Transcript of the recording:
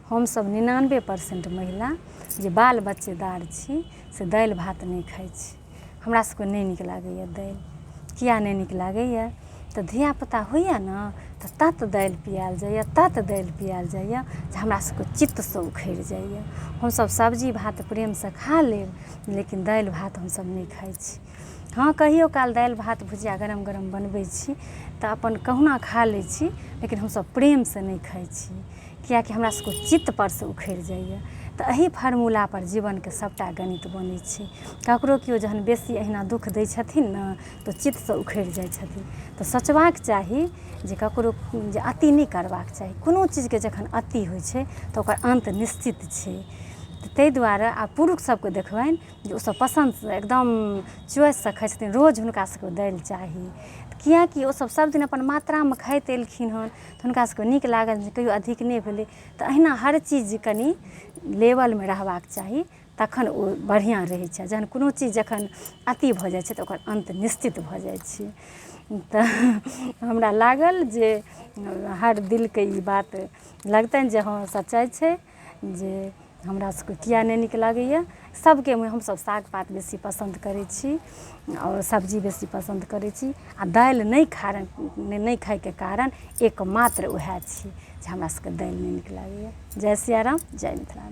हमसब 99% महिला जे बाल बच्चेदार छी से दालि भात नहि खाइ छी। हमरा सबके नहि नीक लागैए दालि। किआ नहि नीक लागैए तऽ धियापुता होइए ने तऽ तत दालि पियाएल जाइए, तत दालि पियाएल जाइए जे हमरा सबके चित्तसँ उखड़ि जाइए। हमसब सब्जी भात प्रेमसँ खा लेब, लेकिन दालि भात हमसब नहि खाइ छी। हँ, कहियो काल दालि भात भुजिया गरम गरम बनबै छी तऽ अपन कहुना खा लै छी, लेकिन हमसब प्रेमसँ नहि खाइ छी, किएकि हमरा सबके चित्तपरसँ उखड़ि जाइए। तऽ एहि फार्मूलापर जीवनके सबटा गणित बनै छै। ककरो केओ जहन बेसी एहिना दुःख दै छथिन ने तऽ चित्तसँ उखड़ि जाइ छथिन। तऽ सोचबाक चाही जे ककरो जे अति नहि करबाक चाही। कोनो चीजके जखन अति होइ छै तऽ ओकर अन्त निश्चित छै। ताहि दुआरे आब पुरुष सबके देखबनि जे ओसब पसन्दसँ एकदम चॉइससँ खाइ छथिन। रोज हुनका सबके दालि चाही, किएकि ओसब सबदिन अपन मात्रामे खाइत एलखिन हन, तऽ हुनका सबके नीक लागल जे कहियो अधिक नहि भेलै। तऽ अहिना हर चीज कनि लेवलमे रहबाक चाही, तखन ओ बढ़िआँ रहै छै। जहन कोनो चीज जखन अति भऽ जाइ छै तऽ ओकर अन्त निश्चित भऽ जाइ छै। तऽ हमरा लागल जे हर दिलके ई बात लगतनि जे हँ, सच्चाइ छै जे हमरा सबके किआ नहि नीक लागैए। सबके हमसब साग पात बेसी पसन्द करै छी आओर सब्जी बेसी पसन्द करै छी, आओर दालि नहि खा नहि खाइके कारण एकमात्र वएह छी जे हमरा सबके दालि नहि नीक लागैए। जय सियाराम, जय मिथिला।